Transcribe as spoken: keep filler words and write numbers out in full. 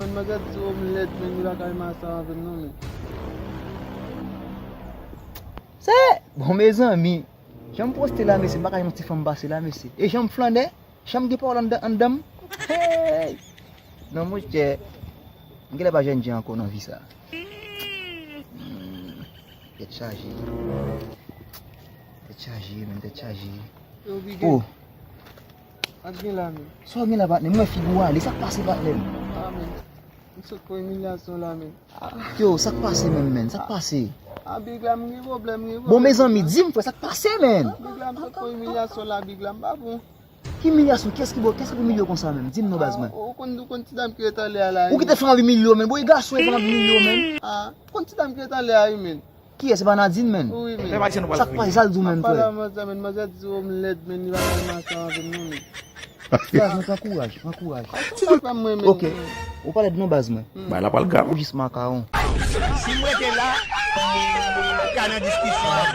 Manzè di w m lèd, men li pa ka renmen ansanm avè m non, men. Se bon, mezanmi. Jan m poste la, mesye, m pa ka yon ti fanm pase la, mesye. E jan m flannen, jan m gen pawòl anndan, anndan m. Hey! Non, monchè, m genlè pa jènjan ankò nan vi sa. Hmm, tèt chaje. Tèt chaje, men, tèt chaje. Yo, Biggie. Oh! Sa k gen la, men? Sa w gen la, patnè? M wè figi w ale. Sa k pase, patnè m? Ah, men. M sot pran imilyasyon la, men. Yo, sa k pase menm, men? Sa k pase? Ah, Big la, m gen pwoblèm, m gen pwoblèm. Bon, mezanmi, di m, frè, sa k pase, men? Ah, Big la, m sot pran imilyasyon la, Big la, m pa bon. Ki imilyasyon? Kiyès ki bo-, kiyès ki ap imilye w konsa menm? Di m non, baz mwen. Ah, ou konn, ou konn ti dam ki ret anlè a la, wi, men. Ou kite fanm ap imilye w, men. Bon, e gason e fanm ap imilye w, men. Ah, ou konn ti dam ki ret anlè a, wi, men. Kiyès? Se pa Nadine, men? Wi, men. Sa k pase? Sa l di w menm, frè? M ap pale a manzè, men, manzè di w m lèd, men, li pa ka renmen ansanm avè m non, men. Baz mwen, pran kouraj, pran kouraj. Sa pa mwen, men. Ok. Ou pa lèd non, baz mwen. Hmm. Bay la pral grav. Ou jis makawon. Si m rete la, m ka nan diskisyon.